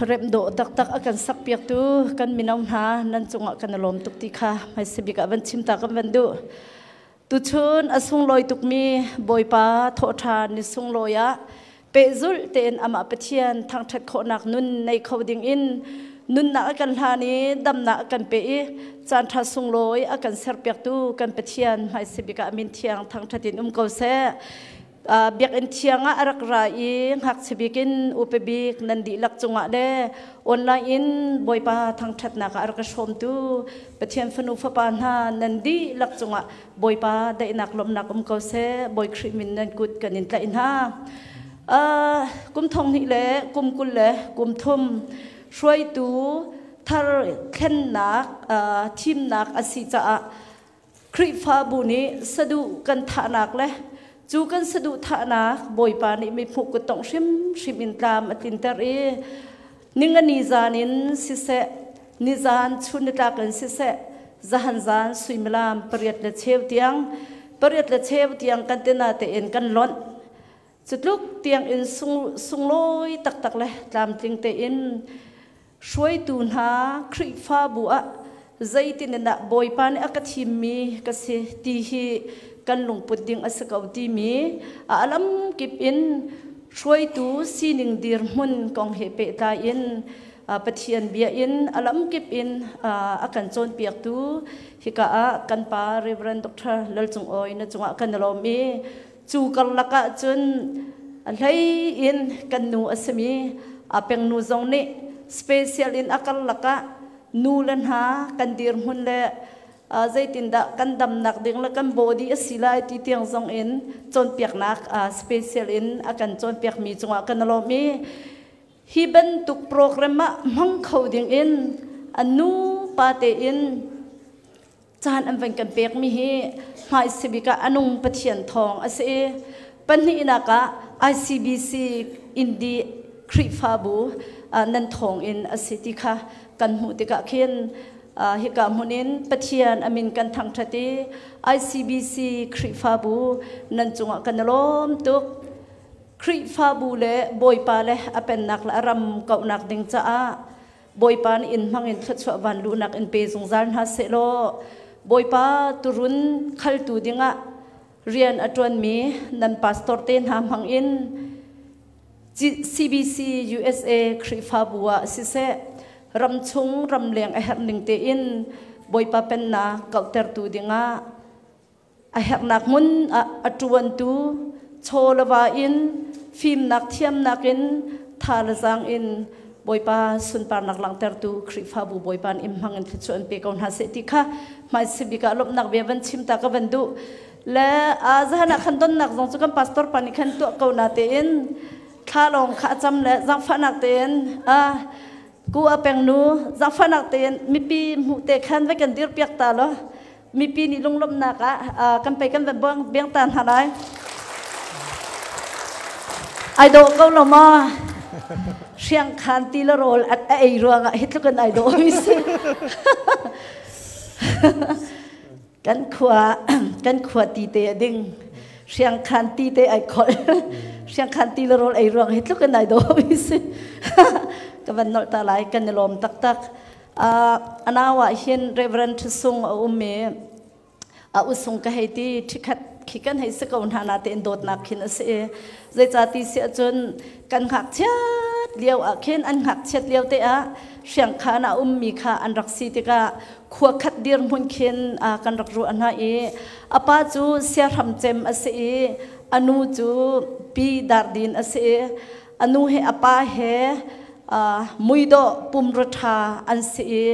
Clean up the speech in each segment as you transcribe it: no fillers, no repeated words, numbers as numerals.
Thlarem dawh taktak a kan sakpiaktu kan mino hna nan cungah kan i lawm tuk ti kha hmaisa bik ah van chim ta kan van duh. Tuchun a sunglawi tukmi Bawipa thawhṭhan ni sunglawi ah pehzulh tein amah Pathian thangṭhat khawhnak nun nei kho ding in nunnak a kan hlan i damnak a kan pe i caanṭha sunglawi a kan serpiaktu kan Pathian hmaisa bik ah a min thiang thangṭhat in um ko seh. Biakinn thiang ah a rak ra i ngakchia bik in upa bik nan dihlak cungah le online in Bawipa thangṭhatnak ah a rak ka hrawmtu Pathian fanu fapa hna nan dihlak cungah Bawipa daihnak lawmhnak um ko seh. Bawi Khrih min nan kut kan in tlaih hna. Kum thong hnih le kum 20 le kum thum hruaitu thar thlennak thimnak a si caah Khrihfabu nih saduh kan thahnak le cu kan saduh thahnak Bawipa nih mithmuh kuttongh hrimhrim in tlam a tlinter i ningani zan in siseh, nizan chun nitlak in siseh, zahan zan suimilam pariat le cheu tiang pariat le cheu tiang kan tina tein kan lonh. Cutluk tiang in sunglawi taktak le tlamtling tein hruaitu hna Khrihfabu ah zeitin in dah Bawipa nih a ka thimmi ka si ti hi kan lungput ding a si ko timi a lamkip in hruaitu sining dirhmun kong he pehtlai in Pathian bia in a lamkip in a kan cawnpiaktu hika ah kan pa Reverend Dr. Lal Cung Awi na cungah kan i lawm i cu karlak ah cun a hlei in kan nu a simi a pengnu zong nih special in a karlak ah nu le hna kan dirhmun le zeitindah kan damnak ding le kan body a si lai ti tiang zong in cawnpiaknak special in a kan cawnpiakmi cungah kan lawm i hi bantuk program ah hmang kho ding in a nu pa tein caan an van kan pekmi hi hmaisabik ah a nung Pathian thawng a si i pahnihnak ah ICBC Indi Khrihfabu nan thawng in a si ti kha kan hmuh tikah khin hika hmun in Pathian a min kan thangṭhat i ICBC Khrihfabu nan cungah kan i lawm tuk. Khrihfabu le Bawipa le a pennak le a ram kauhnak ding caah Bawipa nih in hmang in thluachuah vanluhnak in pe zungzal hna sehlaw Bawipa turun khaltu dingah rian a ṭuanmi nan pastor te hna hmang in CBC USA Khrihfabu ah siseh ramchung ramleng a herh ning tein Bawipa pennak kauhtertu dingah a herhnak hmun ah a ṭuantu chaw le va in fimnak thiamnak in tha le zaang in Bawipa sunparnak langhtertu Khrihfabu Bawipa in hmang in thluachuah an pe ko hna seh ti kha hmaisi bik ah lawmhnak bia van chim ta ka van duh le zahan ah khan donnak zong cu kan pastor pa nih khan tuah ko na tein thla lawng kha a cam le zaangfahnak tein ku a peng nu zaangfahnak tein mipi hmuh te khan vai kan dir piak ta lo mipi nih lunglawmhnak ah kan pei kan van buang biang ta hna lai ai dawh ko lo maw hriang khan ti le rawl a ei ruangah hi tluk in ai dawh mi si kan khua kan khua ti te a ding hriang khan ti te ai khol hriang khan ti le rawl ei ruang hi tluk in ai dawh mi si ka van nolh ta lai kan i lawm taktak A nau ah hin Reverend Ṭhusung a um i a usung ka hei ti ṭhikhat khi kan hei si ko hna na tein dawtnak khin a si i zeicah ti si ahcun kan ngakchiat lio ah khin an ngakchiat lio te ah hriangkhan a ummi kha an rak si tikah khua khat dirhmun khin kan rak ruah hna i a pa cu siahram cem a si i a nu cu pi Dardin a si i a nu he a pa he muidawh pumra ṭha an si i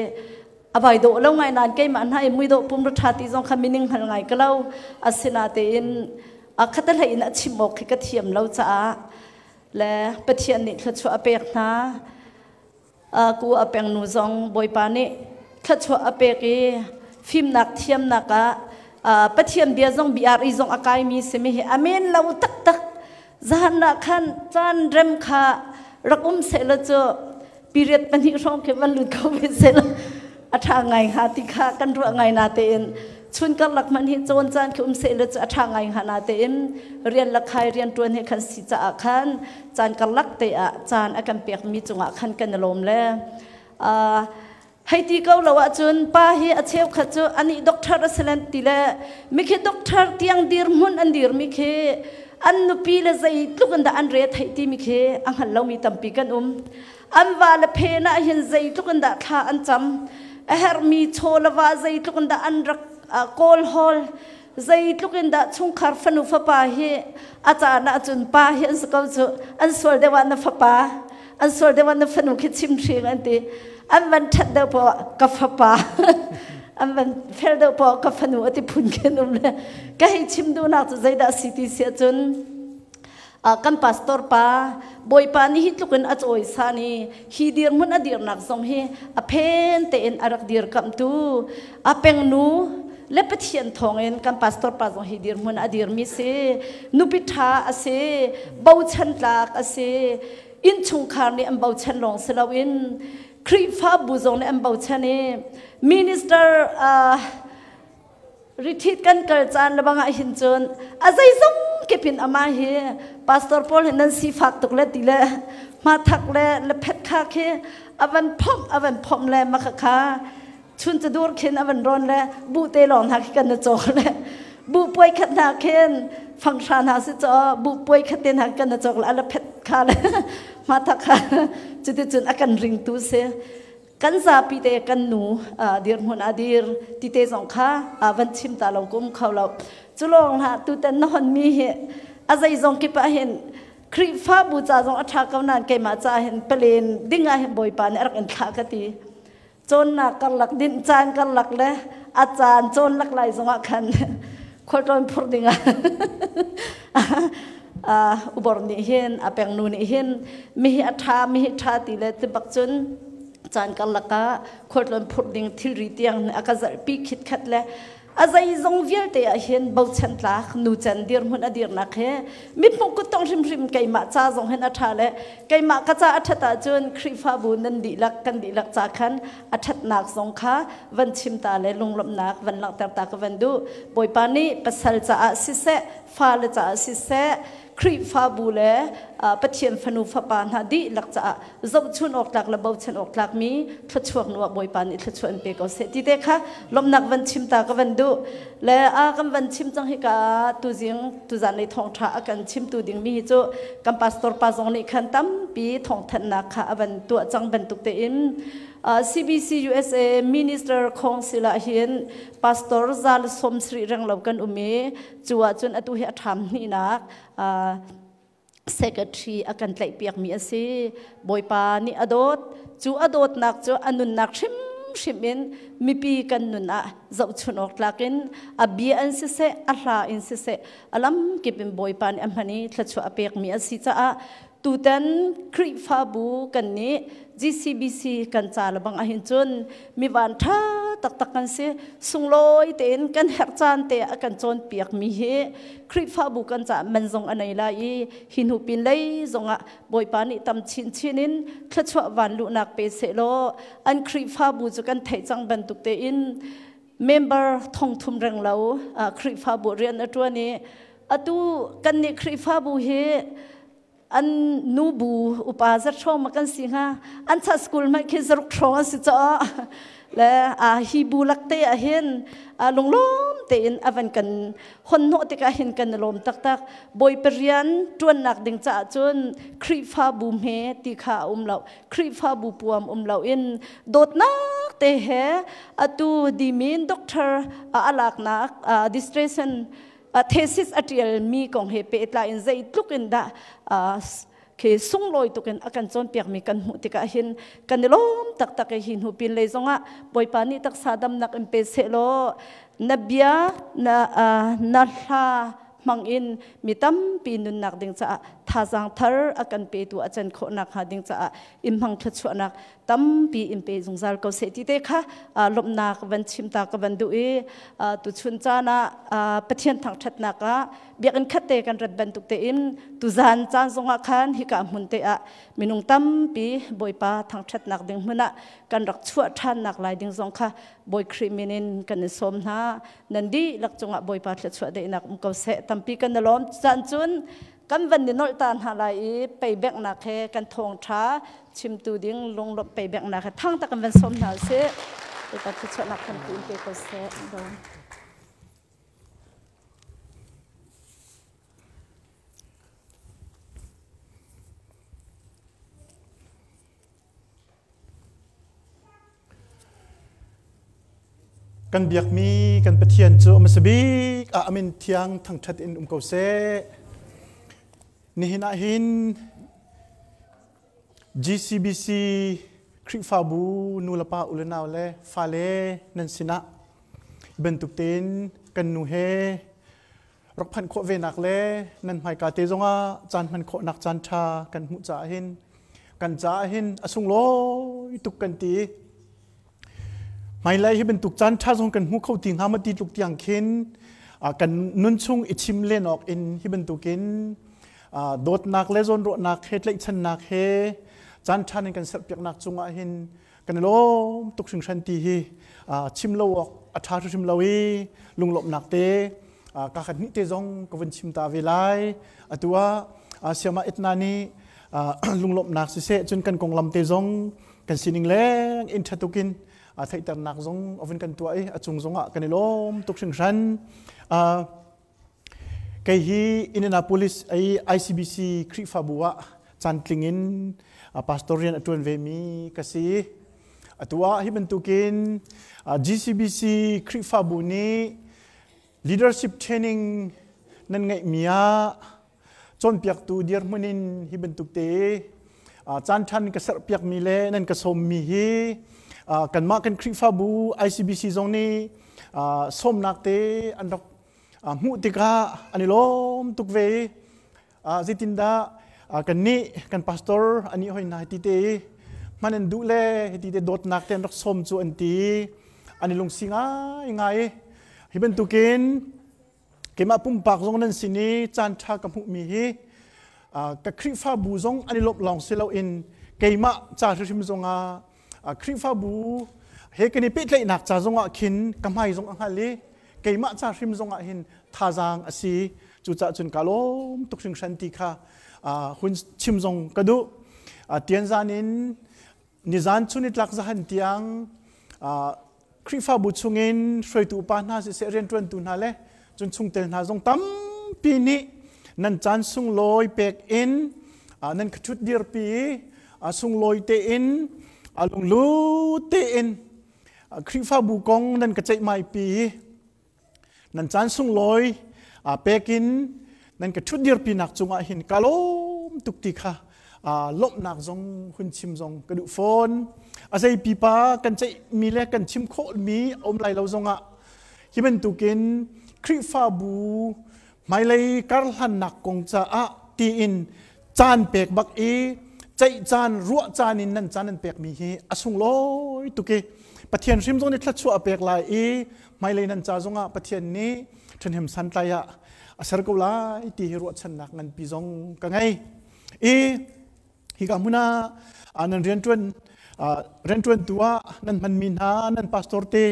a vai dawh lo ngai nain keimah hna i muidawh pumra ṭha ti zong kha mining hngal ngai ka lo. Asinatein a khat hlei in a chim awk khi ka thiam lo caah le Pathian nih thluachuah a pek hna. Ku a peng nu zong Bawipa nih thluachuah a pek i fimnak thiamnak ah Pathian bia zong BRE zong a kaimi simi hi amen lo taktak. Zan ah khan caan rem kha rak um sehlaw cu period pahnih hrawng khi van lut kho ve sehlaw a ṭha ngai hnga ti kha kan ruah ngai na tein. Chun karlak hmanh hi cawn caan khi um seh le cu a ṭha ngai hnga na tein rian la khai rian ṭuan he khan si caah khan caan karlak te ah caan a kan pekmi cungah khan kan i lawm le hei ti ko lo ahcun pa hi a cheukhat cu anih doctor a si len ti le mikhi doctor tiang dirhmun an dirmi khi an nupi le zeitluk in dah an re theih timi khi a hngal lomi tampi kan um. An va le phen ah hin zeitluk in dah thla an cam, a herhmi chaw le va zeitluk in dah an rak kawl hawl, zeitluk in dah chungkhar fanu fapa hi a caan ahcun pa hi an si ko cu, an sual deuh ah na fapa, an sual deuh ah na fanu khi chim hring an ti, an van ṭhat deuh poah ka fapa, an van fel deuh poah ka fanu a ti phun khin um le ka hei chim duhnak cu zeidah si ti si ahcun kan pastor pa Bawipa nih hi tluk in a cawisan i hi dirhmun a dirnak zong hi a phen tein a rak dirkamhtu a pengnu le Pathian thawngin kan pastor pa zong hi dirhmun a dirmi si, nupi ṭha a si, bochan tlak a si, innchungkhar nih an bochan lawng si loin Khrihfabu zong nih an bochan i minister Retreat kan kal caan lebang ah hin cun a zeizong kip in amah hi pastor pawl hi nan sifak tuk le ti le hmathak le le phet kha khi a van phomh a van phomh le makha kha chun cadur khin a van rawn le bu te lawng hna khi kan na cawk le bu puai khat hna khin fanghra hna si caw bu puai khat te hna kan na cawk le a le phet kha le hmathak kha cuticun a kan ringtu si. Kan zapi te kan nu dirhmun a dir ti te zong kha van chim ta lo kum kho lo. Cu lawng hlah, tutan na hon mi hi a zeizong kip ah hin Khrihfabu ca zong a ṭha ko nain keimah ca hin palen ding ah hin Bawipa nih a rak in thlah ka ti. Cawnnak karlak, dinh caan karlak le a caan cawn lak lai zong ah khan khualtlawn phur ding ah ubor nih hin a pengnu nih hin mi hi a ṭha, mi hi ṭha ti le ti bak cun caan karlak ah khualtlawn phurh ding thilri tiang a ka zalhpi khitkhat le a zeizong vialte ah hin bochan tlak nucan dirhmun a dirnak he mithmuh kuttong hrimhrim keimah ca zong hin a ṭha le keimah ka ca a ṭhat ahcun Khrihfabu nan dihlak kan dihlak ca khan a ṭhatnak zong kha van chim ta le lunglawmhnak van langhter ta ka van duh. Bawipa nih pasal caah siseh, fale caah siseh, Khrihfabu le Pathian fanu fapa hna dihlak caah zohchun awk tlak le bochan awk tlak mi thluachuak nu ah Bawipa nih thluachuah in pe ko seh ti te kha lawmhnak van chim ta ka van duh le a kan van chim cang hi ka tuzing tuzan lei thawngtha a kan chimtu ding mi hi cu kan pastor pa zong nih khan tampi thawngthanhnak kha a van tuah cang bantuk tein CBC USA Minister Council ah hin pastor zal som sri reng lo kan um i cu ahcun atu hi a ṭham hnihnak secretary a kan tlaihpiakmi a si. Bawipa nih a dawt. Cu a dawtnak cu a nunnak hrimhrim in mipi kan nun ah zohchun awk tlak in a bia in siseh, a hla in siseh, a lamkip in Bawipa nih a hman i thluachuah a pekmi a si caah tutan Khrihfabu kan nih GCBC kan ca le bang ahhin cun mi van ṭha taktak kan si. Sunglawi tein kan herh caan te a kan cawnpiak mi hi Khrihfabu kan ca man zong a nei lai i hi hnu pin lei zongah Bawipa nih tam chinchin in thluachuah van luhnak pe sehlaw an Khrihfabu cu kan theih cang bantuk tein member 3000 reng lo Khrihfabu rian a ṭuan i atu kan nih Khrihfabu hi an nubu upa zat hrawng ma kan si hnga, an cha school hmanh khi zaruk hrawng an si caw le a hi bu lak te ah hin lunglawm tein a van kan hon hnawh tikah hin kan i lawm taktak. Bawipa rian ṭuannak ding caah cun Khrihfabu hme ti kha a um lo, Khrihfabu puam um lo in dawtnak te he atu dimin doctor a alaknak distration thesis a ṭialmi kong he pehtlai in zeitluk in dah khi sunglawi tuk in a kan cawnpiakmi kan hmuh tikah hin kan i lawm taktak i hi hnu pin lei zongah Bawipa nih taksa damnak in pe sehlaw na bia na na hla hmang in mi tampi nunnak ding caah Thazaang thar a kan petu a can khawh nakhnga ding caah in hmang thluachuahnak tampi in pe zungzal ko seh ti te kha lawmhnak van chim ta ka van duh i tuchun caan ah Pathian thangṭhatnak ah biakinn khat te kan rat bantuk tein tuzan caan zongah khan hika hmun te ah minung tampi Bawipa thangṭhatnak ding hmun ah kan rak chuah ṭhannak lai ding zong kha Bawi Khrih min in kan in sawm hna. Nan dihlak cungah Bawipa thluachuah daihnak um ko seh. Tampi kan i lawm. Caan cun kan van ni nolh ta hna lai i pei-benghnak he kan thawngṭha chimtu ding lunglawmh pei-benghnak he thang tak kan van sawm hna usih. Bawipa thluachuahnak tampi in pe ko seh. Kan biakmi kan Pathian cu a hmasa bik ah a min thiang thangṭhat in um ko seh. Nihin ah hin GCBC Khrihfabu nulepa ulenau le fale nan sinah bantuk tein kan nu he rak phanh khawh ve nak le nan hmaika te zongah caan hman khawhnak caan ṭha kan hmuh caah hin kan caah hin a sunglawi tuk kan ti. Hmailei hi bantuk caan ṭha zong kan hmu kho ti hnga maw ti tluk tiang khin kan nun chung i chim len awk in hi bantukin dawtnak le zawnruahnak he tlaihchannak he caan ṭha in kan serpiaknak cungah hin kan i lawm tuk hringhran ti hi chim lo awk a ṭha hrimhrim lo i lunglawmhnak te ka khat hnih te zong ka vun chim ta ve lai. Atu ah siama etna nih lunglawmhnak siseh cun kan konglam te zong kan sining leng in ṭha tukin theihternak zong a vun kan tuah i a cung zongah kan i lawm tuk hringhran. Kei hi Indianapolis i ICBC Khrihfabu ah cantling in pastor rian a ṭuan vemi ka si. Atu ah hi bantukin GCBC Khrihfabu nih leadership training nan ngeihmi ah cawnpiaktu dirhmun in hi bantuk te caan ṭhan ka serhpiakmi le nan ka sawmmi hi kanmah kan Khrihfabu ICBC zong nih sawmnak te an rak hmuh tikah an i lawm tuk ve i zeitindah kannih kan pastor ani hoi hna ti te hman an duh le hiti te dawtnak te an rak sawm cu an ti an i lungsi ngai ngai hi bantukin keimah pumpak zong nan sin i caan ṭha ka hmuhmi hi ka Khrihfabu zong an i lawmh lawng si loin keimah ca hrimhrim zongah Khrihfabu he kan i pehtlaihnak ca zongah khin ka hmai zong a hngal i keimah ca hrim zongah hin thazaang a si. Cucaah cun ka lawm tuk hringhran ti kha hun chim zong ka duh. Tianzan in nizan chun i tlak zahan tiang Khrihfabu chungin hruaitu upa hna siseh rianṭuantu hna le cun chungtel hna zong tampi nih nan caan sunglawi pek in nan ka ṭhut dirpi i sunglawi tein lunglu tein Khrihfabu kong nan ka ceihmaipi i nan caan sunglawi pek in nan ka ṭhutdirpinak cungah hin ka lawm tuk ti kha lawmhnak zong hun chim zong ka duh fawn. A zei pipa kan ceihmi le kan chim khawhmi a um lai lo zongah hi bantukin Khrihfabu hmailei karhlannak kong caah tiin caan pek bak i ceih caan ruah caan in nan caan nan pekmi hi a sunglawi tuk i Pathian hrim zong nih thluachuah a pek lai i hmailei nan ca zongah Pathian nih ṭhahnem santlai ah a ser ko lai ti hi ruahchannak nganpi zong ka ngei. I hika hmun ah nan rianṭuan rianṭuantu ah nan hmanmi hna nan pastor te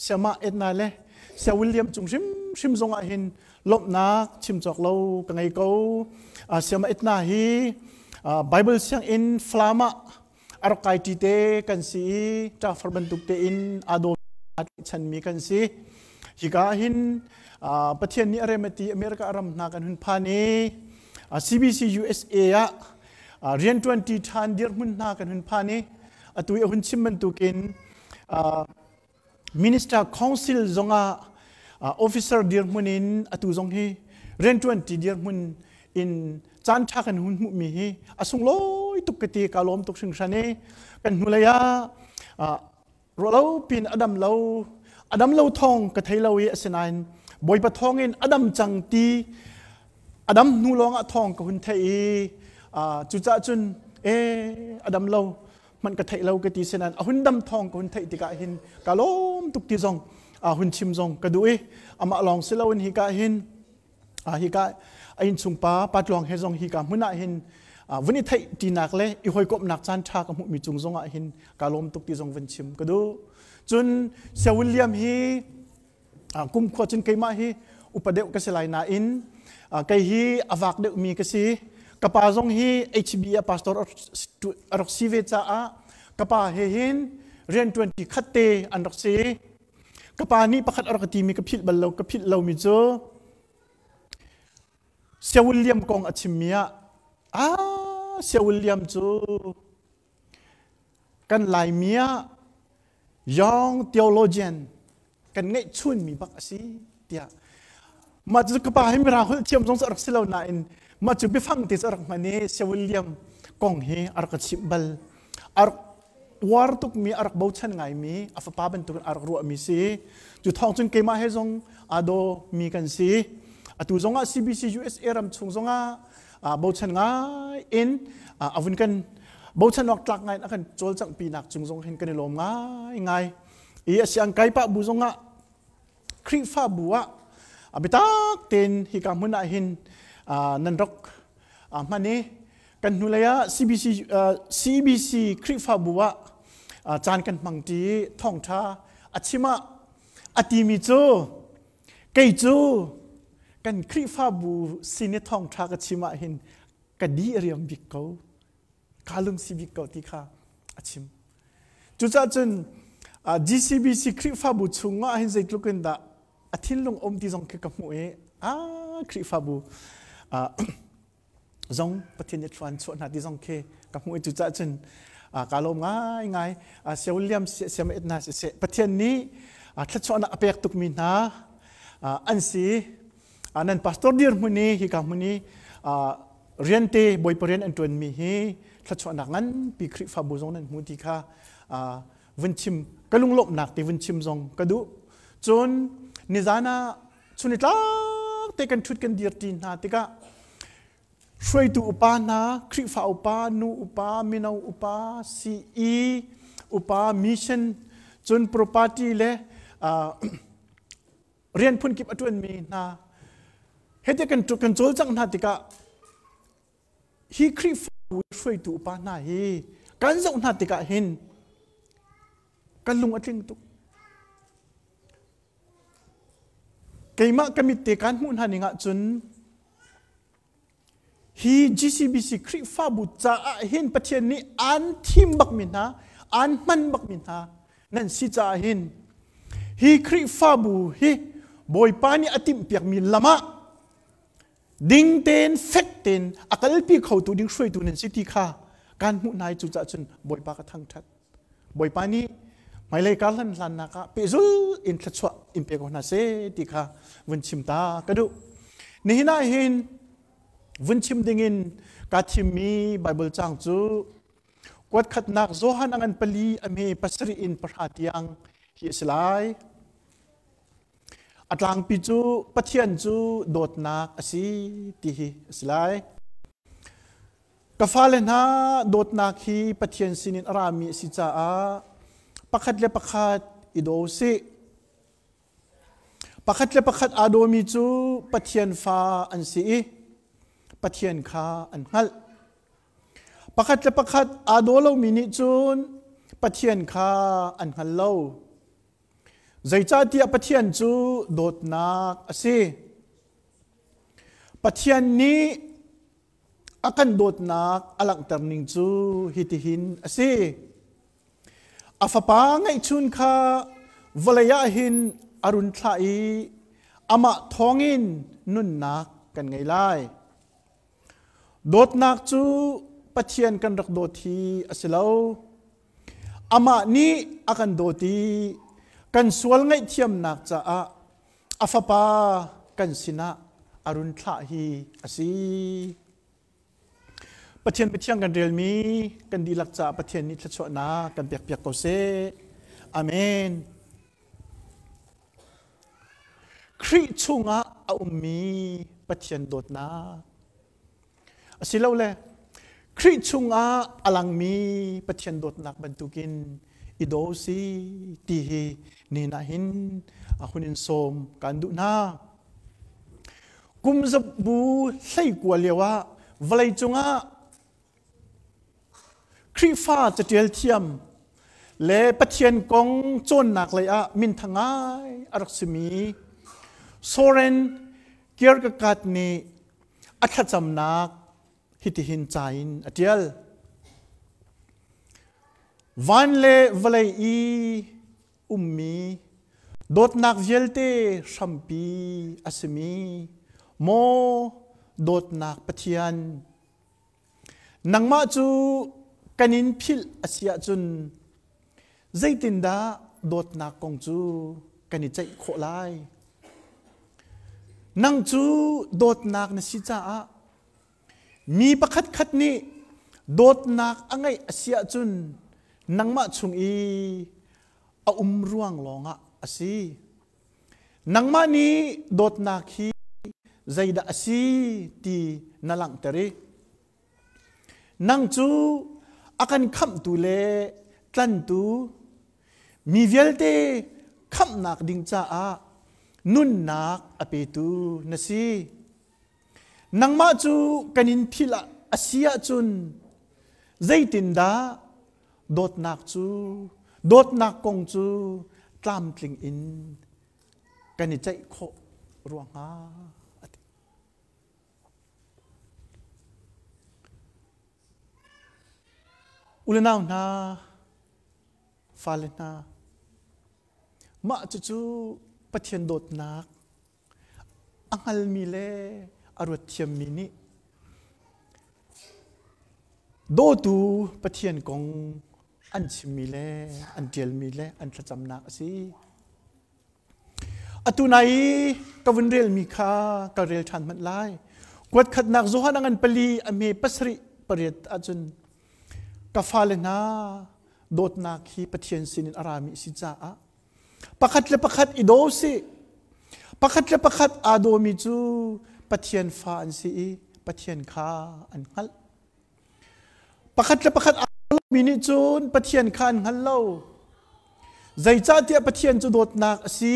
Siamah Edna le Sia William cung hrimhrim zongah hin lawmhnak chim cawk lo ka ngei ko. Siamah Edna hi Bible sianginn Falam ah a rak kai ṭi te kan si i ṭafar bantuk tein aa daw chanmi kan si. Hika ah hin Pathian nih a rem a ti America ram hna kan hun phan i CBC USA ah rianṭuanṭi ṭhan dirhmun hna kan hun phan i atu i a hun chim bantukin Minister Council zongah officer dirhmun in atu zong hi rianṭuanṭi dirhmun in caan ṭha kan hun hmuhmi hi a sunglawi tuk ka ti ka lawm tuk hringhran i kan hnulei ah ruahlo pin a dam lo a dam lo thawng ka thei lo i asinain Bawipa thawng in a dam cang ti. Adam hnu lawng ah thawng ka hun theih i cucah cun e adam lo hmanh ka theih lo ka ti senan a hun dam thawng ka hun theih tikah hin ka lawm tuk ti zong hun chim zong ka duh i amah lawng si loin hi ka hin hika a innchung pa patluang he zong hika hmun ah hin vun i theih tinak le i hawikomhnak caan ṭha ka hmuhmi cung zong ah hin ka lawm tuk ti zong vun chim ka duh. Cun Sia William hi kum khua cun keimah hi upa deuh ka si lai nain kei hi a vak deuhmi ka si. Ka pa zong hi HB a pastor a rak si ve caah ka pa he hin rian ṭuanṭi khat te an rak si. Ka pa nih pakhat a rak timi ka philh bal lo, ka philh lomi cu Sia William kong a chimmi ah ah Sia William cu kan Laimi ah young theologian kan ngeih chunmi bak a si tiah mah cu ka pa hi mirang holh thiam zong cu a rak si lo nain mah cu biafang te cu a rak hman i Sia William kong hi a rak ka chimh bal. A rak uar tukmi a rak bochan ngaimi a fapa bantukin a rak ruahmi si. Cu thawng cun keimah he zong aa daw mi kan si. Atu zongah CBC USA ram chung zongah bochan ngai in a vun kan bochan awk tlak ngai in a kan cawlcangh pinak cung zong hin kan i lawm ngai ngai. I a siang kai pah bu zongah Khrihfabu ah a biatak tein hika hmun ah hin nan rak hman i kan hnulei ah CBC, CBC Khrihfabu ah caan kan hmang ṭi i thawngṭha a chim ah a timi cu kei cu kan Khrihfabu sin i thawngṭha ka chim ah hin ka di a riam bik ko kaa lungsi bik ko ti kha a chim. Cucaah cun GCBC Khrihfabu chungah hin zeitluk in dah a thinlung um ti zong khi ka hmuh i a Khrihfabu zong Pathian nih thluan chuah hna ti zong khi ka hmuh i cucaah cun ka lawm ngai ngai. Sia William siam etna siseh Pathian nih thluachuahnak a pek tukmi hna an si. Nan pastor dir hmun i hika hmun i riante Bawipa rian an ṭuanmi hi thluachuahnak nganpi Khrihfabu zong nan hmu ti kha vun chim ka lunglawmhnak te vun chim zong ka duh. Cun nizan ah chunitlak te kan ṭhut kan dir ṭi hna tikah hruaitu upa hna, Khrihfa upa, nu upa, mino upa, CE upa, mission, cun property le rian phunkip a ṭuanmi hna hete kan kan cawlcangh hna tikah hi Khrihfabu hruaitu upa hna hi kan zoh hna tikah hin kan lung a tling tuk. Keimah ka mit te kan hmuh hna ning ahcun Hi GCBC Khrihfabu caah hin Pathian nih aan thim bakmi hna, aan hman bakmi hna nan si caah hin hi Khrihfabu hi Bawipa nih a timhpiakmi lam ah ding tein fek tein a kalpi khotu ding hruaitu nan si ti kha kan hmuh hna i cucaah cun Bawipa ka thangṭhat. Bawipa nih hmailei kar hlan hlannak ah pehzul in thluachuah in pe ko hna seh ti kha vun chim ta ka duh. Nihin ah hin vun chim dingin kaa thimmi Bible caang cu kuat khatnak Johan a ngan pali a hme pasarih in pahra tiang hi a si lai. A tlangpi cu Pathian cu dawtnak a si ti hi a si lai. Ka fale hna dawtnak hi Pathian sinin a rami a si caah pakhat le pakhat i daw sih. Pakhat le pakhat aa dawmi cu Pathian fa an si i Pathian kha an hngalh. Pakhat le pakhat aa daw lomi nih cun Pathian kha an hngal lo. Zeicahtiah Pathian cu dawtnak a si. Pathian nih A kan dawtnak a langhter ning cu hitihin a si. A fapa ngeihchun kha vawlei ah hin a run thlah i amah thawngin nunnak kan ngei lai. Dawtnak cu Pathian kan rak dawt hi a si lo. Amah nih a kan dawt i kan sual ngaihthiamnak caah a fapa kan sinah a run thlah hi a si. Pathian Pathian kan relmi kan dihlak caah Pathian nih thluachuahnak kan pekpiak ko seh. Amen. Khrih chungah a ummi Pathian dawtnak asilole Khrih chungah a langmi Pathian dawtnak bantukin i daw si ti hi ni ah hin a hun in sawm kan duh hna. Kum zabu 19 lio ah vawlei cungah Khrihfa catial thiam le Pathian kong cawnnak lei ah minthang ngai a rak simi Soren Kierkegaard nih a thlacamnak hitihin ca in a ṭial. Van le vawlei i ummi dawtnak vialte hrampi a simi maw dawtnak Pathian Nangmah cu kan in philh a si ahcun zeitindah dawtnak kong cu kan i ceih khawh lai? Nang cu dawtnak na si caah mi pakhatkhat nih dawtnak a ngeih a si ahcun nangmah chung i a um ruang lawngah a si. Nangmah nih dawtnak hi zeidah a si ti na langhter i nang cu a kan khamhtu le tlantu mi vialte khamhnak ding caah nunnak a petu na si. Nangmah cu kan in philh a si ahcun zeitindah dawtnak cu dawtnak kong cu tlamtling in kan i ceih khawh rua hnga a ti. U le nau hna, fale hna, mah cucu Pathian dawtnak a hngalmi le a ruat thiammi nih dawtu Pathian kong an chimmi le an ṭialmi le an thlacamnak a si. Atu nai i ka vun relmi kha ka rel ṭhan hmanh lai. Kuat khatnak Johan a ngan pali a hme pasarih pariat ahcun ka fale hna dawtnak hi Pathian sinin a rami a si caah Pakhat le pakhat i daw sih. Pakhat le pakhat aa dawmi cu Pathian fa an si i Pathian kha an hngalh. Pakhat le pakhat aa lomi nih cun Pathian kha an hngal lo. Zeicahtiah Pathian cu dawtnak a si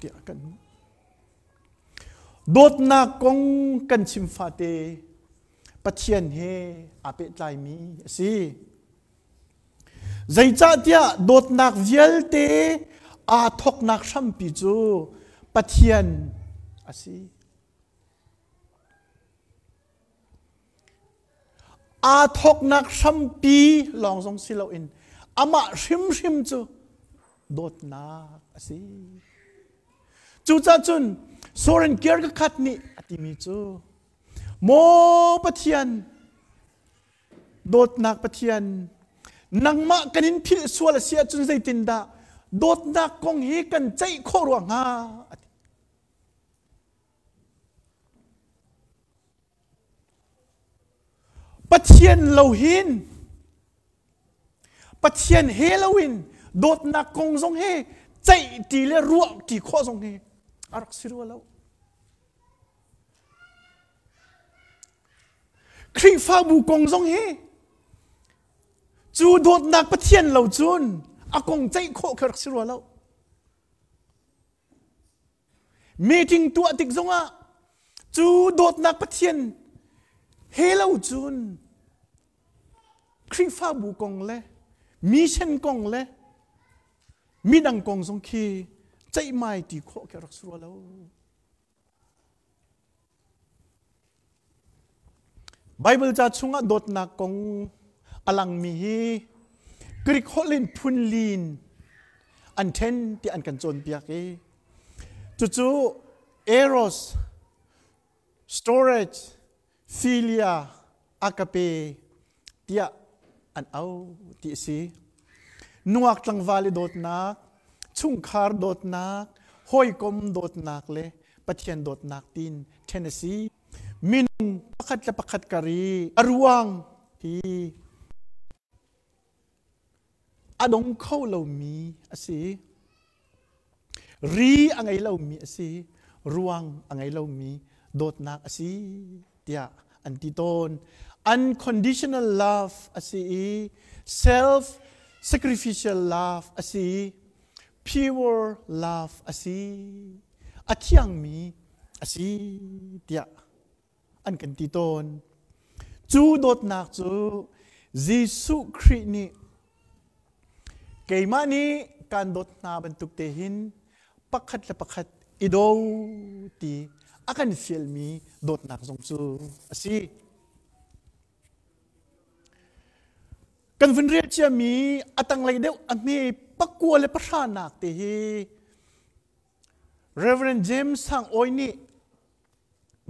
tiah kan hmuh. Dawtnak kong kan chim fate Pathian he aa pehtlaimi a si. Zeicahtiah dawtnak vialte aa thawknak hrampi cu Pathian a si. Aa thawknak hrampi lawng zong si loin amah hrimhrim cu dawtnak a si. Cucaah cun Soren Kierkegaard nih a timi cu Maw Pathian Dawtnak Pathian, nangmah kan in philh sual a si ahcun zeitindah dawtnak kong hi kan ceih khawh rua hnga? A ti. Pathian lo hin Pathian he loin dawtnak kong zong hi ceih ti le ruah ti khawh zong hi a rak si rua lo. Khrihfabu kong zong hi cu dawtnak Pathian lo cun a kong ceih khawh kha rak si rua lo. Meeting tuah tik zongah cu dawtnak Pathian he lo cun Khrihfabu kong le mission kong le midang kong zong khi ceihmai ti khawh khi rak si rua lo. Baibal ca chungah dawtnak kong a langmi hi Greek holh in phunlin an ṭhen tiah an kan cawnpiak i cucu eros, storage, philia, agape tiah an au ti a si. Nungak tlangval i dawtnak, chungkhar dawtnak, hawikom dawtnak le Pathian dawtnak tiin ṭhen a si. Minung pakhat le pakhat kar i a ruang hi a dong kho lomi a si. Ri a ngei lomi a si. Ruang a ngei lomi dawtnak a si tiah an ti tawn. Unconditional love a si i self sacrificial love a si pure love a si a thiangmi a si tiah an kan ti tawn. Cu dawtnak cu Jesuh Khrih nih keimah nih kaan dawt hna bantuk te hin pakhat le pakhat i daw ti a kan fialmi dawtnak zong cu a si. Kan vun rel ciami a tanglei deuh a hme pakua le pahra nak te hi Reverend James Sang Awi nih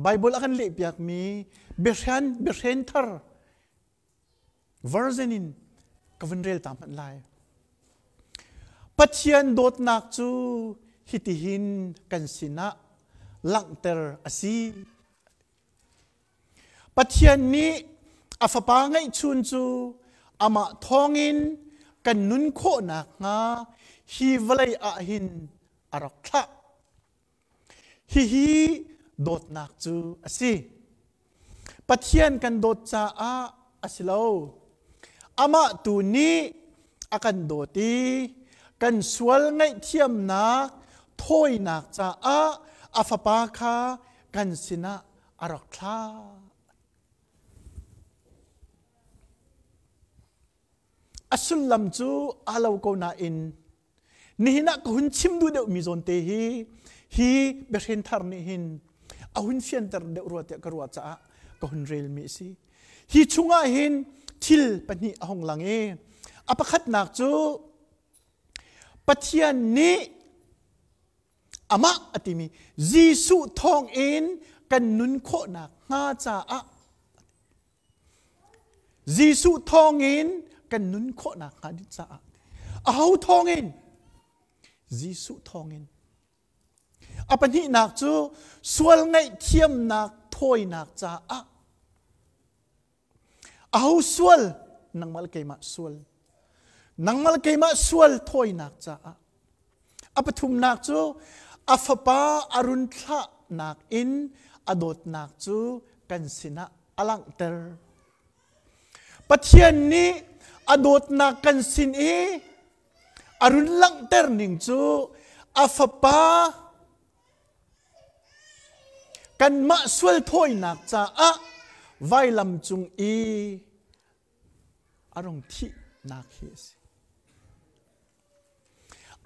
Bible a kan lehpiakmi biahren biahren thar version in ka vun rel ta hmanh lai. Pathian dawtnak cu hitihin kan sinah langhter a si. Pathian nih a fapa ngeihchun cu amah thawngin kan nun khawh nakhnga hi vawlei ah hin a rak thlah. Hihi dawtnak cu a si. Pathian kan dawt caah a si lo. Amah tu nih a kan dawt i kan sual ngaihthiamnak thawinak caah a fapa kha kan sinah a rak thlah. A sullam cu aa lo ko nain nihin ah ka hun chim duh deuhmi zawn te hi hi biahren thar nih hin a hun fianter deuh rua tiah ka ruah caah ka hun relmi a si. Hi chungah hin thil pahnih a hung lang i a pakhatnak cu Pathian nih Amah a timi Jesuh thawngin kan nun khawhnak hnga caah Jesuh thawngin kan nun khawhnak hnga ding caah aho thawngin Jesuh thawngin a pahnihnak cu sual ngaihthiamnak thawinak caah Aho sual? Nangmah le keimah sual. Nangmah le keimah sual thawinak caah. A pathumnak cu a fapa a run thlahnak in a dawtnak cu kan sinah a langhter. Pathian nih a dawtnak kan sin i a run langhter ning cu a fapa Kanmah sual thawinak caah vailam cung i a rung thihnak hi a si.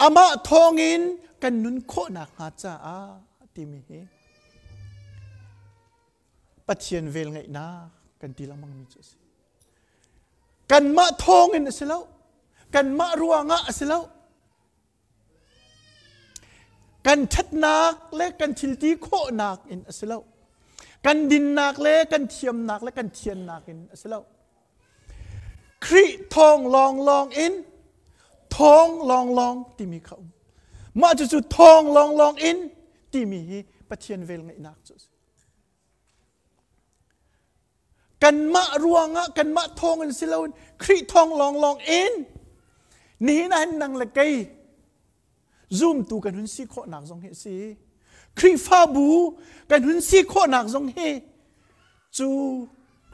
Amah thawngin kan nun khawhnak hnga caah timi hi Pathian velngeihnak kan ti lengmangmi cu a si. Kanmah thawngin a si lo. Kanmah ruangah a si lo. Kan ṭhatnak le kan thilti khawhnak in a si lo. Kan dinnak le kan thiamnak le kan thiannak in a si lo. Khrih thawng lawnglawng in thawng lawnglawng timi kha um. Mah cucu thawng lawnglawng in timi hi Pathian velngeihnak cu a si. Kanmah ruangah kanmah thawng in si loin Khrih thawng lawnglawng in nihin ah hin nang le kei zumtu kan hun si khawhnak zong hi a si. Khrihfabu kan hun si khawhnak zong hi cu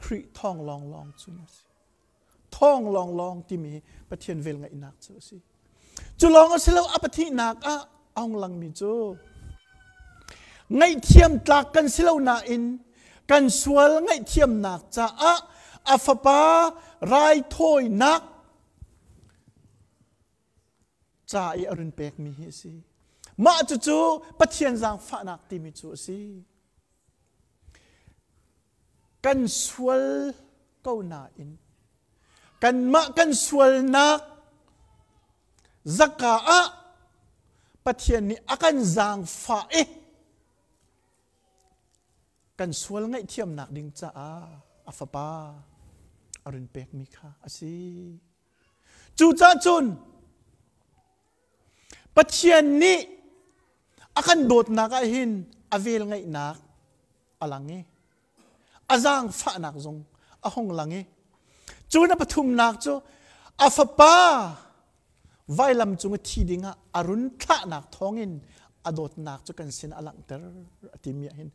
Khrih thawng lawnglawng cu a si. Thawng lawnglawng timi Pathian velngeihnak cu a si. Cu lawng a si lo a pathihnak ah a hung langmi cu ngaihthiam tlak kan si lo nain kan sual ngaihthiamnak caah a fapa raithawinak ca i a run pekmi hi a si. Mah cucu Pathian zaangfahnak timi cu a si. Kan sual ko nain kanmah kan sualnak zaka ah Pathian nih a kan zaangfah i kan sual ngaihthiamnak ding caah a fapa a run pekmi kha a si. Cucaah cun Pathian nih a kan dawtnak ah hin a vel ngeihnak a lang i a zaangfahnak zong a hung lang i cu na pathumnak cu a fapa vailam cung i thi dingah a run thlahnak thawngin a dawtnak cu kan sin a langhter a timi ah hin.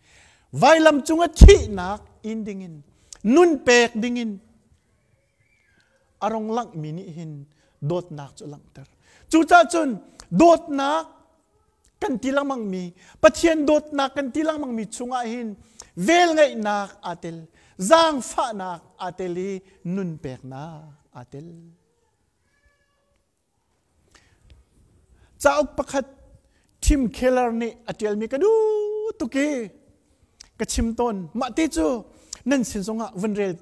Vailam cung ah thihnak in dingin nun pek dingin a rong langhmi nih hin dawtnak cu a langhter. Cucaah cun dawtnak kan ti lengmangmi Pathian dawtnak kan ti lengmangmi chungah hin velngeihnak aa tel, zaangfahnak aa tel i nun peknak aa tel. Cauk pakhat Tim Keller nih a ṭialmi ka duh tuk i ka chim tawn. Mah ti cu nan sin zongah vun rel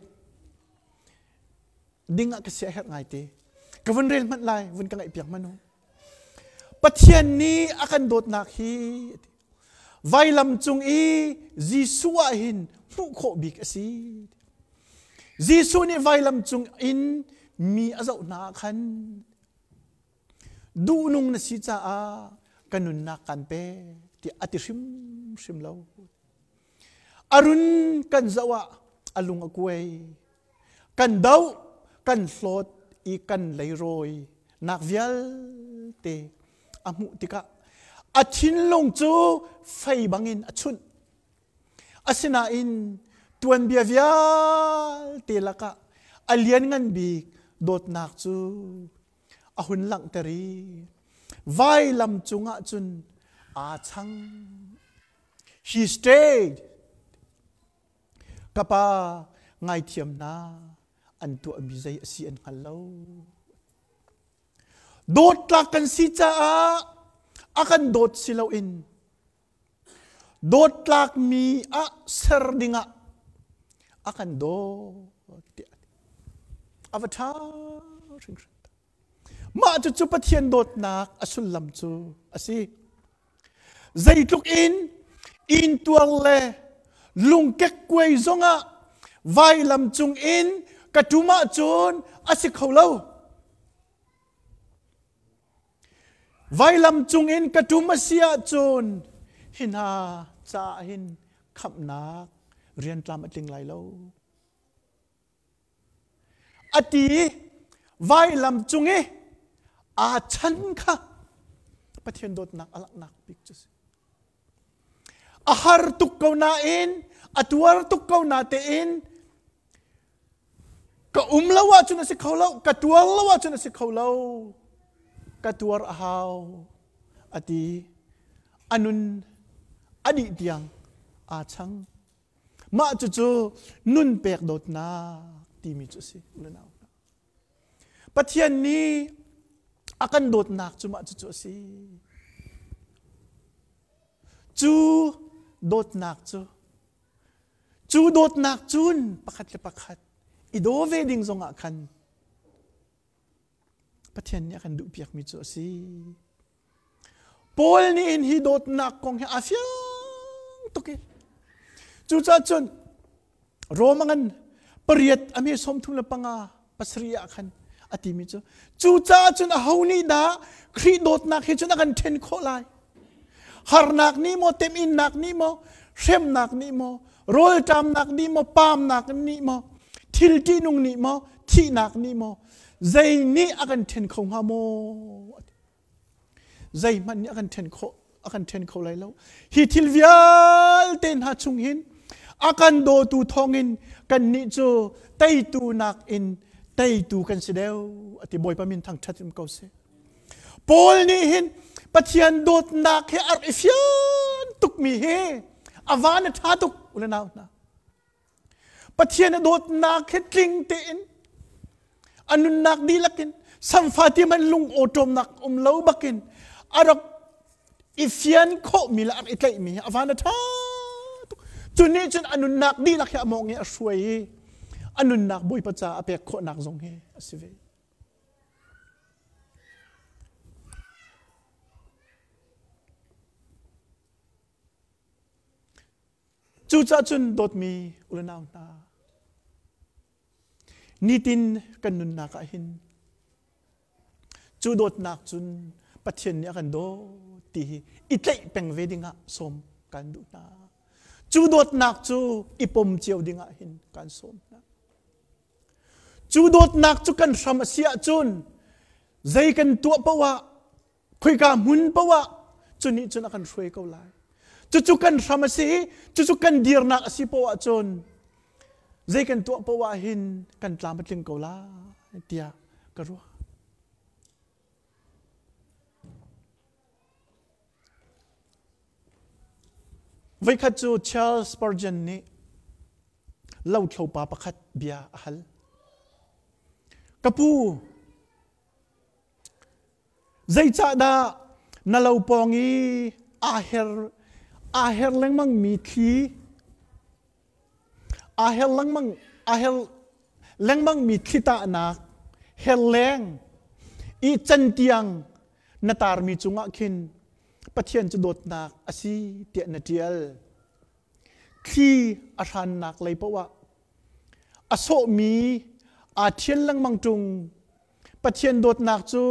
ding ah ka sia herh ngai te. Ka vun rel hmanh lai, vun ka ngaih piak hmanh u. Pathian nih a kan dawtnak hi vailam cung i Jesuh ah hin hmuh khawh bik a si. Jesuh nih vailam cung in mi a zoh hna ah khan duhnung na si caah ka nunnak kan pek tiah a ti hrimhrim lo. A run kan zoh ah a lung a kuai. Kan doh, kan hlawt i kan leirawi nak vialte a hmuh tikah a thinlung cu fei bangin a chunh. Asinain tuanbia vialte lakah a lianngan bik dawtnak cu a hun langhter i vailam cungah cun aa chang. He stayed. Ka pa ngaithiam hna an tuahmi zei a si an hngal lo. Dawtlak kan si caah a kan dawt si loin Dawtlakmi ah ser dingah a kan dawt tiah a va ṭha hringhran. Mah cucu Pathian dawtnak a sullam cu a si. Zeitluk in intuar le lungkekkuai zongah vailam cung in ka ṭum ahcun a si kho lo. Vailam cungin ka ṭum a si ahcun hi hna caah hin khamhnak riantlam a tling lai lo. A ti i vailam cung i aa chan kha Pathian dawtnak a langhnak bik cu si. A har tuk ko nain, a tuar tuk ko natein Ka um lo ahcun a si kho lo, ka tuar lo ahcun a si kho lo. Ka tuar a hau a ti. A nun a dih tiang aa chang. Mah cucu nun pek dawtnak timi cu a si. Unau hna. Pathian nih a kan dawtnak cu mah cucu a si. Cu dawtnak cu Cu dawtnak cun pakhat le pakhat i daw ve ding zongah khan Pathian nih a kan duhpiakmi cu a si. Paul nih hin hi dawtnak kong hi aa fiang tuk i cucaah cun Rome ngan pariat a mi 35 pasarih ah khan a timi cu cucaah cun aho nih dah Khrih dawtnak hi cun a kan ṭhen khawh lai Harnak nih maw, teminnak nih maw, hremnak nih maw, rawlṭamnak nih maw, paamnak nih maw, thil ṭihnung nih maw, thihnak nih maw, zei nih a kan ṭhen kho hnga maw? Zeihmanh nih a kan ṭhen khawh a kan ṭhen kho lai lo. Hi thil vialte hna chung hin a kan dawtu thawngin kannih cu teitu nakin teitu kan si deuh ati Bawipa min thangṭhat in ko seh. Paul nih hin Pathian dawtnak he a rak i fian tukmi hi a van a ṭha tuk u le nau hna. Pathian a dawtnak he tling tein a nunnak dihlak in samfa ti man lung awṭawmnak um lo bakin a rak i fian khawhmi le a rak i tlaihmi hi a van a ṭha tuk. Cu nih cun a nunnak dihlak hi a mawng i a hruai i a nunnak Bawipa caah a pek khawhnak zong hi a si ve. Cucaah cun dawtmi u le nau hna, nitin kan nunnak ah hin cu dawtnak cun Pathian nih a kan dawt ti hi i tlaih peng ve dingah sawm kan duh hna. Cu dawtnak cu i pom cio dingah hin kan sawm hna. Cu dawtnak cu kan hram a si ahcun zei kan tuah paoh ah khoika hmun paoh ah cu nih cun a kan hruai ko lai. Cucu kan hram a si i cucu kan dirnak a si poah ahcun zei kan tuah poah hin kan tlam a tling ko lai tiah ka ruah. Voikhat cu Charles Spurgeon nih lothlopa pakhat bia a hal. Ka pu, zeicahdah na lo pawng i aa her, aa her lengmangmi thli, aa her lengmang, aa her lengmangmi thli tahnak herleng i cantiang na tarmi cungah khin Pathian cu dawtnak a si tiah na ṭial. Thli a hrannak lei paoh ah a sawhmi aa ṭhial lengmang ṭung. Pathian dawtnak cu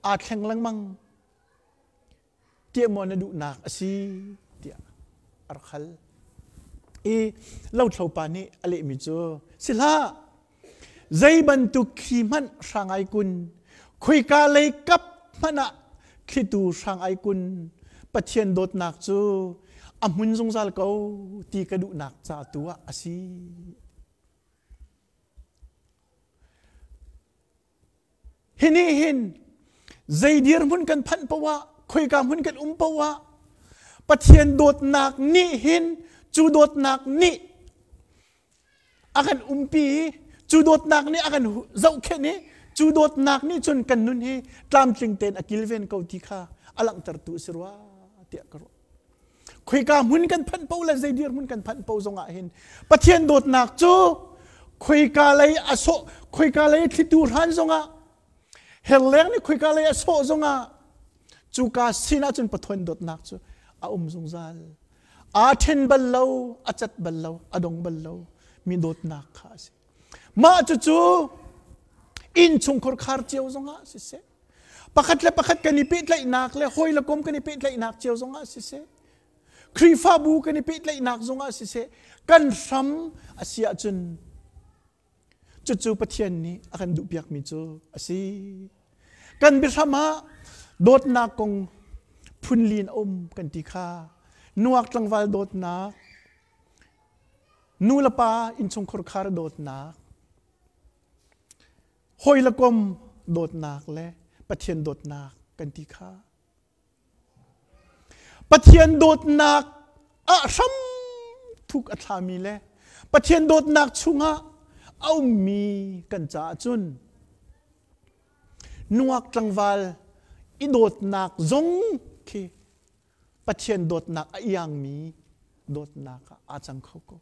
aa thleng lengmang. Tiah maw na duhnak a si tiah a rak hal. I lothlopa nih a lehmi cu si hlah, zei bantuk thli hmanh hrang ai kun, khoika lei kap hmanh ah thlitu hrang ai kun, Pathian dawtnak cu a hmun zungzal ko ti ka duhnak ca tu ah a si. Hi nih hin zei dirhmun kan phanh paoh ah, khoika hmun kan um paoh ah, Pathian dawtnak nih hin cu dawtnak nih a kan umpi i cu dawtnak nih a kan zohkhenh i cu dawtnak nih cun kan nun hi tlamtling tein a kilven ko ti kha a langhtertu a si rua tiah ka ruah. Khoika hmun kan phanh paoh le zei dirhmun kan phanh paoh zongah hin Pathian dawtnak cu khoika lei a sawh khoika lei thlitu hran zongah herleng nih khoika lei a sawh zongah cuka sin ahcun Pathian dawtnak cu a um zungzal. Aa ṭhen bal lo, a cat bal lo, a dong bal lo mi dawtnak kha a si. Mah cucu innchungkhar khar cio zongah siseh, pakhat le pakhat kan i pehtlaihnak le hawi le kom kan i pehtlaihnak cio zongah siseh, Khrihfabu kan i pehtlaihnak zongah siseh, kan hram a si ahcun cucu Pathian nih a kan duhpiakmi cu a si. Kan biahram ah dawtnak kong phunli in a um kan ti kha. Nuak tlangval dawtnak, nu le pa innchungkhar khar dawtnak, hawi le kom dawtnak le Pathian dawtnak kan ti kha. Pathian dawtnak ah hram thuk a thlami le Pathian dawtnak chungah a ummi kan caah cun nungak tlangval i dawtnak zong khi Pathian dawtnak a iangmi dawtnak ah aa cang kho ko.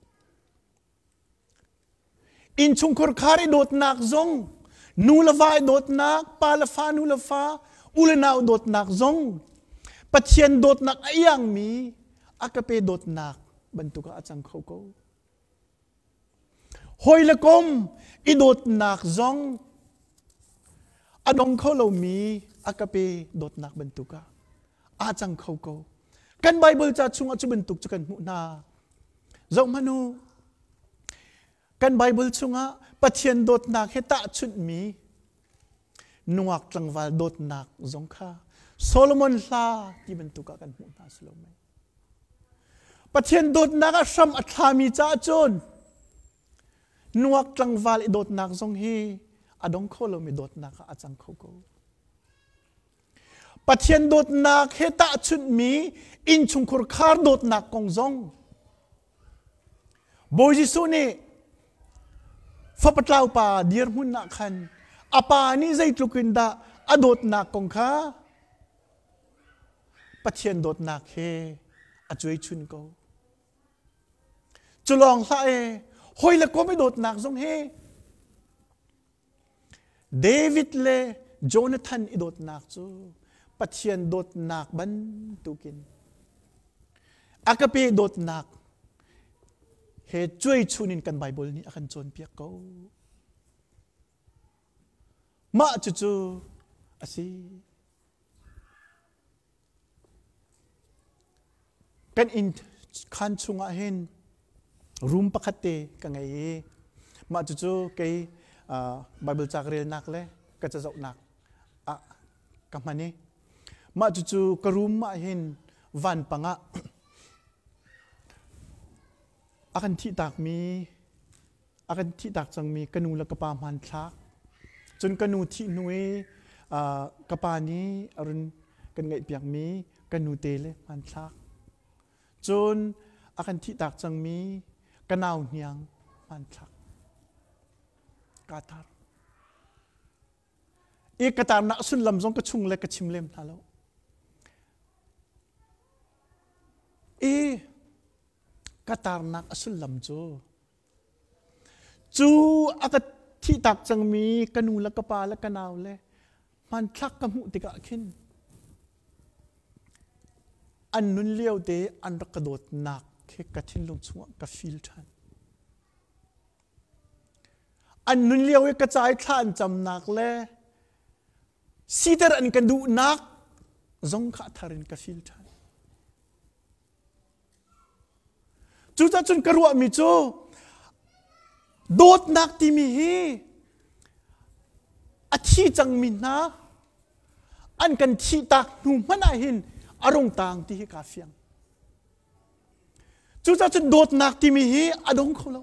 Innchungkhar khar i dawtnak zong, nu le va i dawtnak, pa le fa, nu le fa, u le nau dawtnak zong, Pathian dawtnak a iangmi a ka pe dawtnak bantuk ah a cang kho ko. Hawi le kom i dawtnak zong a dong kho lomi a ka pe dawtnak bantuk ah aa cang kho ko. Kan Bible ca chungah cu bantuk cu kan hmuh hna. Zohhmanh u, kan Bible chungah Pathian dawtnak he tahchunhmi nungak tlangval dawtnak zong kha Solomon hla ti bantuk ah kan hmuh hna si lo mei. Pathian dawtnak ah hram a thlami caah cun nungak tlangval i dawtnak zong hi a dong kho lomi dawtnak ah a cang kho ko. Pathian dawtnak he tahchunhmi innchungkhar khar dawtnak kong zong Bawi Jesuh nih fapatlau pa dirhmun ah khan a pa nih zeitluk in dah a dawtnak kong kha Pathian dawtnak he a cuaichun ko. Cu lawng hlah e, hawi le kom i dawtnak zong hi David le Jonathan i dawtnak cu Pathian dawtnak bantukin agape dawtnak he cuaichun in kan Bible nih a kan cawnpiak ko. Mah cucu a si. Kan inn khaan chungah hin room pakhat te ka ngei i mah cucu kei Bible ca ka relnak le ka cazohnak ah ka hman i mah cucu ka room ah hin vanpang ah. A kan thihtakmi a kan thihtak cangmi ka nu le ka pa hmanthlak cun ka nu thih hnu i ka pa nih a run kan ngaihpiakmi ka nute le hmanthlak cun a kan thihtak cangmi ka nau hniang hmanthlak ka tar i ka tarnak sullam zong ka chung le ka chim lem hna lo i ka tarnak a sullam cu cu a ka thihtak cangmi ka nu le ka pa le ka nau le hmanthlak ka hmuh tikah khin an nun lio te an rak ka dawtnak khi ka thinlung chungah ka feel ṭhan. An nun lio i ka ca i thla an camnak le siter an ka duhnak zong kha a thar in ka feel ṭhan. Cucaah cun ka ruahmi cu dawtnak timi hi a thi cangmi hna an kan thihtak hnu hmanh ah hin a rung taang ti hi kaa fiang. Cucaah cun dawtnak timi hi a dong kho lo.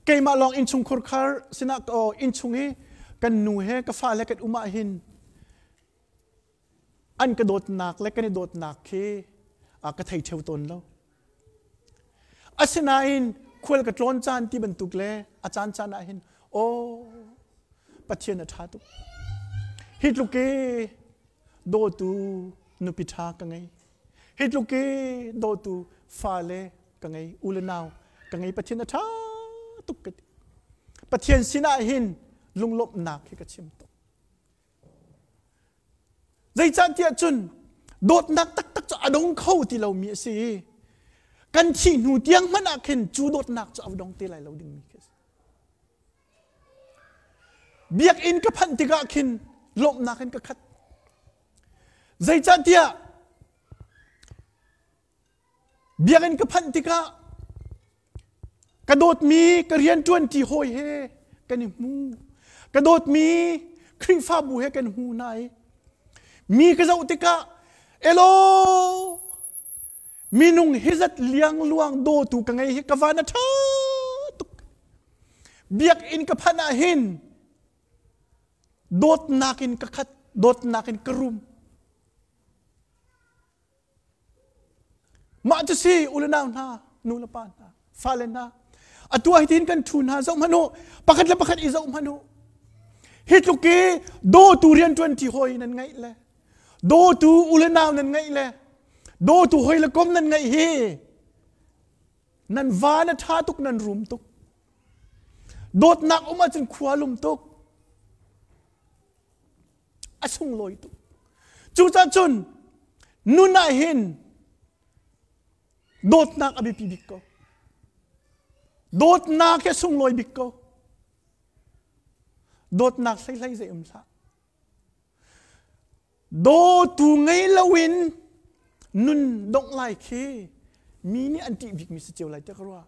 Keimah lawng innchungkhur khar sinah innchung i kan nu he ka fale kan um ah hin an ka dawtnak le kan i dawtnak khi ka thei ṭheo tawn lo. Asinain khual ka tlawn caan ti bantuk le a caan caan ah hin aw Pathian a ṭha tuk. Hi tluk i dawtu nupi ṭha ka ngei. Hi tluk i dawtu fale ka ngei, u le nau ka ngei. Pathian a ṭha tuk ka ti. Pathian sinah hin lunglawmhnak hi ka chim tuk. Zeicahtiah cun dawtnak taktak cu a dong kho ti lomi a si i kan thih hnu tiang hmanh ah khin cu dawtnak cu a dong te lai lo dingmi khi a si. Biakinn ka phanh tikah khin lawmhnak in ka khat. Zeicahtiah biakinn ka phanh tikah ka dawtmi ka rianṭuanṭi hawi he kan i hmu. Ka dawtmi Khrihfabu he kan hmu hna i mi ka zoh tikah elaw minung hi zat liangluang dawtu ka ngei hi ka van a ṭha tuk. Biakinn ka phanh ah hin dawtnak in ka khat, dawtnak in ka rum. Mah cu si u le nau hna, nu le pa hna, fale hna, atu ah hitin kan ṭhu hna zoh hmanh u, pakhat le pakhat i zoh hmanh u. Hi tluk i dawtu rianṭuanṭi hawi nan ngeih le dawtu u le nau nan ngeih le dawtu hawi le kom nan ngeih hi nan va na ṭha tuk nan rum tuk. Dawtnak um ahcun khua lum tuk. A sunglawi tuk. Cucaah cun nun ah hin dawtnak a biapi bik ko. Dawtnak hi a sunglawi bik ko. Dawtnak hleihlei zei um hlah. Dawtu ngei loin nun dongh lai khi mi nih an ṭih bikmi si cio lai tiah ka ruah.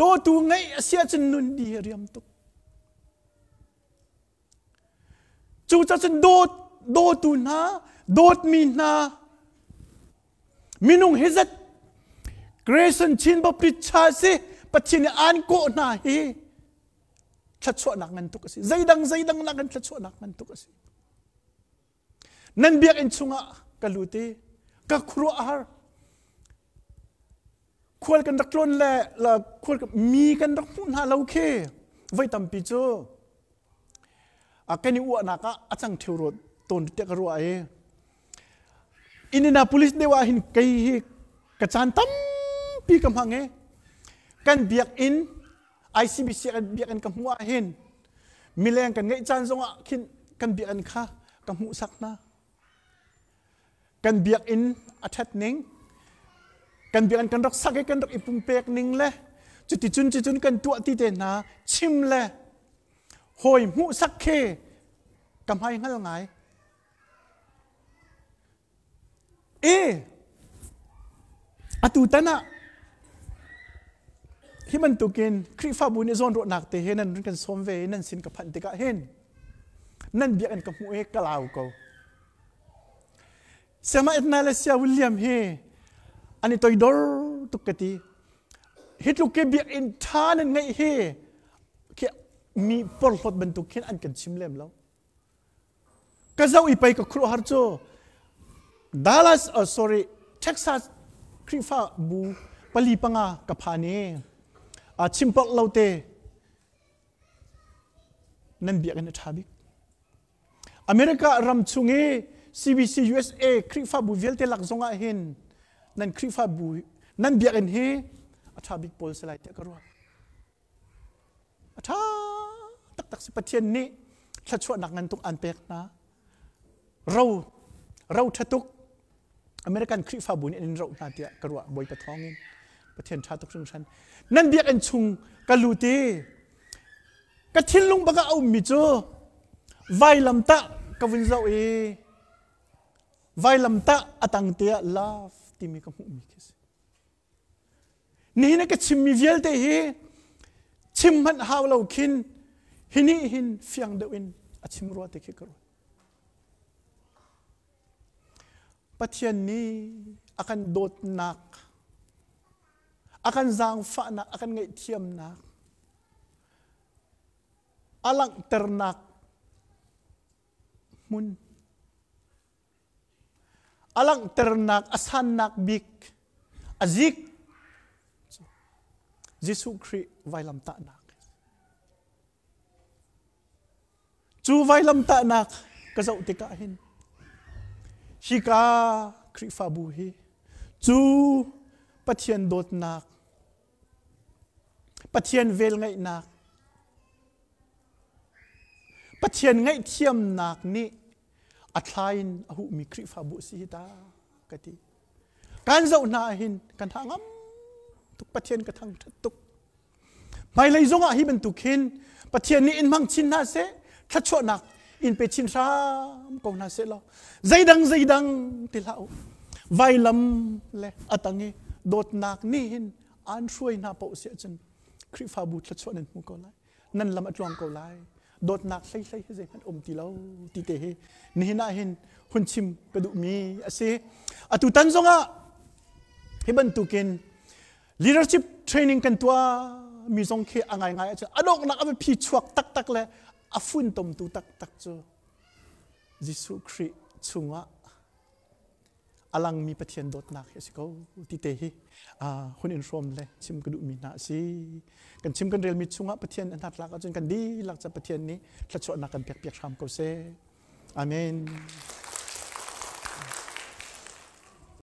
Dawtu ngeih a si ahcun nun di hi a riam tuk. Cucaah cun dawt dawtu hna, dawtmi hna, minung hi zat Grayson Chin Baptist Church si Pathian nih aan kawh hna hi thluachuahnak ngan tuk a si. Zeidang zeidang nakin thluachuahnak ngan tuk a si. Nan biakinn chungah ka lut i ka khuaruah a har. Khual kan rak tlawn le la khual mi kan rak hmuh hna lo khi voi tampi cu a kan i uahnak ah a cang ṭheo rawt tawn tiah ka ruah i Indianapolis deuh ah hin kei hi ka caan tampi ka hmang i kan biakinn ICBC kan biakinn ka hmuh ah hin mileng kan ngeih caan zongah khin kan biakinn kha ka hmuhsak hna. Kan biakinn a ṭhat ning, kan biakinn kan rak sak i kan rak i pumpek ning le cuticun cucun kan tuah ti te hna chim le hawi hmuhsak khi ka hmai hngal ngai. E atu tan ah hi bantukin Khrihfabu nih zawnruahnak te he nan kan sawm ve i nan sin ka phanh tikah hin nan biakinn ka hmuh i ka lau ko. Sayama Edna le Saya William hi an i toidor tuk ka ti. Hi tluk ke biakinn ṭha nan ngeih hi khi mi porhlawt bantuk khin an kan chim lem lo. Ka zoh i pei ka khuaruahhar cu Dallas, oh, sorry, Texas Khrihfa bu pali panga ka phan i chim porh lo te nan biakinn a ṭha bik. America ram chung i CBC USA Khrihfabu vialte lak zong ah hin nan Khrihfabu nan biakinn hi a ṭha bik pawl si lai tiah ka ruah. A ṭha taktak si. Pathian nih thluachuahnak ngan tuk aan pek hna. Ro ro ṭha tuk American Khrihfabu nih an in roh hna tiah ka ruah Bawipa thawngin. Pathian ṭha tuk hringhran. Nan biakinn chung ka lut i ka thinlung bak ah a ummi cu vailamtah ka vun zoh i vailamtah a tang te ah love timi ka hmuhmi khi si. Nihin ka chimmi vialte hi chim hmanh hau lo khin hi nih hin fiang deuh in a chim rua ti khi ka ruat. Pathian nih a kan dawtnak, a kan zaangfahnak, a kan ngaihthiamnak, a langhternak hmun a langhternak a sannak bik a zik Jesuh Khrih vailamtahnak cu vailamtahnak ka zoh tikah hin hika Khrihfabu hi cu Pathian dawtnak Pathian velngeihnak Pathian ngaihthiamnak nih a thla in a huhmi Khrihfabu a si hi ta ka ti. Kan zoh hna ahhin kan ha ngam tuk Pathian ka thangṭhat tuk. Hmailei zongah hi bantuk hin Pathian nih in hmang chin hna seh, thluachuahnak in pe chin hram ko hna seh law zeidang zeidang ti hlah u. Vailam le a tang i dawtnak nih hin aan hruai hna paoh si ahcun Khrihfabu thluachuah nan hmu ko lai. Nan lam a tluang ko lai. Dawtnak hleihlei hi zeihmanh um ti lo ti te hi nihin ah hin hun chim ka duhmi a si. Atu tan zongah hi bantukin leadership training kan tuah mi zong khi a ngaingai ahcun a donghnak a phi chuak taktak le a funtomtu taktak cu Jesuh Khrih chungah a langmi Pathian dawtnak hi a si ko ti te hi hun in hrawm le chim ka duhmi hna a si. Kan chim kan relmi chungah Pathian a hnatlak ahcun kan dihlak ca Pathian nih thluachuahnak kan pek piak hram ko seh. Amen.